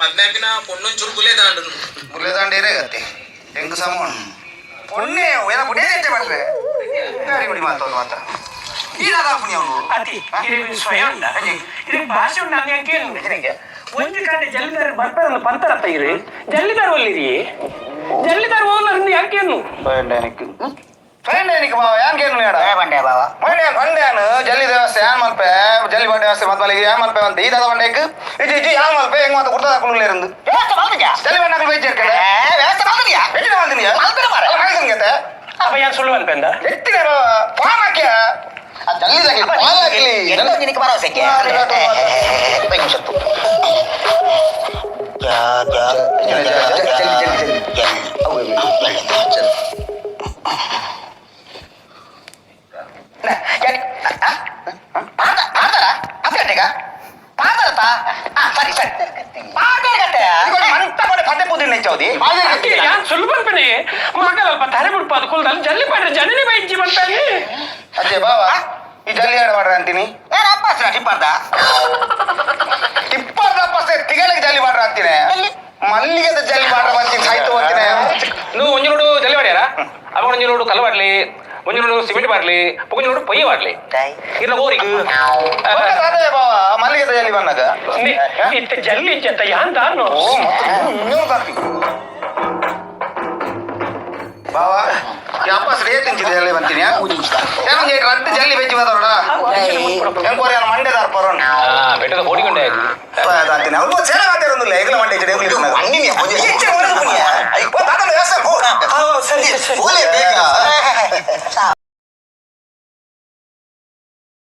ಮದ್ಮೆಪಿನ ಪೊಣ್ಣೊಂಚೂರು ಬುಲೆ ದಾಂಡು. ಬುಲೆ ದಾಂಡೇರೇ ಗತ್ತೆ ಎಂಕ್ ಸಮೋಣ ಪೊಣ್ಣೆ ಏನ ಪುಣ್ಯ ಎಂಚ ಪಡ್ರೆ ಗಾಡಿ ಬಿಡಿ ಮಾತೋದು ಮಾತ ಈ ದಾದ ಪುಣ್ಯ ಅವನು. ಅತಿ ಇರೆಗ್ ಸ್ವಯಂ ಉಂಡ, ಇರೆಗ್ ಭಾಷೆ ಉಂಡ. ಹಂಗೆ ಕೇಳು, ಒಂಜಿ ಕಾಂಡೆ ಜಲ್ಲಿದಾರ ಬರ್ತಾರಲ್ಲ ಪಂತರತ್ತ ಇರು ಜಲ್ಲಿದಾರ ಒಲ್ಲಿರಿ ಜಲ್ಲಿದಾರ ಓಲರ್ ಯಾಕೇನು? ಫ್ರೆಂಡ್ എനിക്ക് ಬಾವ ಯಾನ್ ಕೇನು ಯಾಡ. ಬಂಡೆ ಬಾವ. ಮೊನ್ನೆ ಬಂಡ್ಯಾನು ಜಲ್ಲಿ ದೇವಸ್ಥೆ ಯಾನ್ ಮಲ್ಪೆ, ಜಲ್ಲಿ ಬಂಡೆ ವ್ಯವಸ್ಥೆ ಮಲ್ಪಲೆ ಯಾನ್ ಮಲ್ಪೆ ಅಂತ ಈ ದಾದ ಬಂಡೆಕ್ ಇಜ್ಜಿ ಇಜ್ಜಿ ಯಾನ್ ಮಲ್ಪೆ ಹೆಂಗ್ ಮಾತ ಕುಡ್ತದ ಕುಳ್ಳೆ ಇருந்து. ವ್ಯವಸ್ಥೆ ಮಾಡ್ತಿದ್ಯಾ? ಜಲ್ಲಿ ಬಂಡೆ ಹಾಕಲು ಬೇಜಿ ಇರ್ಕಡೆ. ಏ, ವ್ಯವಸ್ಥೆ ಮಾಡ್ತಿದ್ಯಾ? ಎಟ್ಟಿನ ಮಾಡ್ತೀನಿ. ಮಲ್ಪಿನ ಮಾರ್ರೆ. ಮಾಡ್ತೀನಿ. ಅಪ್ಪ ಯಾನ್ ಸುಳ್ಳು ಅನ್ಪೆಂದ? ಎಟ್ಟಿನ ಪಾನ್ ಹಾಕ್ಯ ಜಲ್ಲಿ ಪಾನ್ ಹಾಕ್ಲಿ. ಎಂತ ನಿನಗೆ ಭರವಸೆಗೆ? ಹಾ, ಒಂದು ನಿಮಿಷ. ಜಾ, ಜಾ, ಜಾ, ಜಾ, ಜಲ್ಲಿ, ಜಲ್ಲಿ, ಜಲ್ಲಿ. ಜಲ್ಲಿ. ಜಲ್ಲಿ. ಸರಿ ಸರಿ ಮಂತ ಪಡೆ ಪದೇ ಪುದಿನ ಚೌದಿ. ಅತಿ ಯಾನ್ ಸುಳ್ಳು ಪನ್ಪೆನೆ ಮಗಲಲ್ಪ ತರೆ ಬಿಡ್ಪಾದು ಕುಲ್ದಲ್ಲಿ ಜಲ್ಲಿ ಪಾಡ್ರೆ ಜನನಿ ಬೈಜ್ಜಿ ಪನ್ಪೆನಿ. ಅಜ್ಜೆ ಬಾವ, ಈ ಜಲ್ಲಿ ಆಡ ಮಾಡ್ರ ಅಂತೀನಿ. ಟಿಪ್ಪರ್ದ. ಟಿಪ್ಪರ್ದ ಪಸ್ತೆ ತಿಗಲಿಗೆ ಜಲ್ಲಿ ಮಾಡ್ರ ಅಂತೀನಿ, ಮಲ್ಲಿಗೆದ ಜಲ್ಲಿ ಮಾಡ್ರ ಅಂತೀನಿ, ಸಾಯ್ತು ಅಂತೀನಿ. నువ్వు ಒಂಜಿ ಜಲ್ಲಿ వాడారా ಅವ ಒಂಜಿ ನೋಡು ಕಲ್ಲು ವಾಡ್ಲಿ, ಒಂಜಿ ನೋಡು ಸಿಮೆಂಟ್ ವಾಡ್ಲಿ, ಒಂಜಿ ನೋಡು ಪೊಯ್ಯ ವಾಡ್ಲಿ ಇರ್ಲ ಗೋರಿ. ಅದೇ ಬಾವ, ಮಲ್ಲಿಗೆದ ಜಲ್ಲಿ ಬಂದಾಗ. ಇತ್ತೆ ಜಲ್ಲಿ ಇಜ್ಜಂತ ಯಾನ್ ದಾನು? ಓ ಮತ್ತೆ ಇನ್ನೊಂದು ಕಾಪಿ. ಬಾವ, ಈ ಅಪ್ಪ ರೇಟ್ ಇಂಚಿದೆ ಜಲ್ಲಿ ಬಂತೀನಿ. ಏನಂಗೆ ರಡ್ಡು ಜಲ್ಲಿ ಬೆಚ್ಚಿ ಬಂದವಡ ಹೆಂಗ್ ಕೋರಿ ಮಂಡ್ಯದಾರ್ ಪರೋಣ. ಬೆಟ್ಟದ ಬೋಡಿಕೊಂಡೆ. ಅಂತೀನಿ ಅವ್ರು ಸೇರ ಮಾತಾಡೋದಿಲ್ಲ ಹೆಗ್ಲ ಮಂಡ್ಯ ಇಚ್ಚಿಡೆ ಹೆಗ್ಲು. ಸರಿ. ಬೇಕಾ?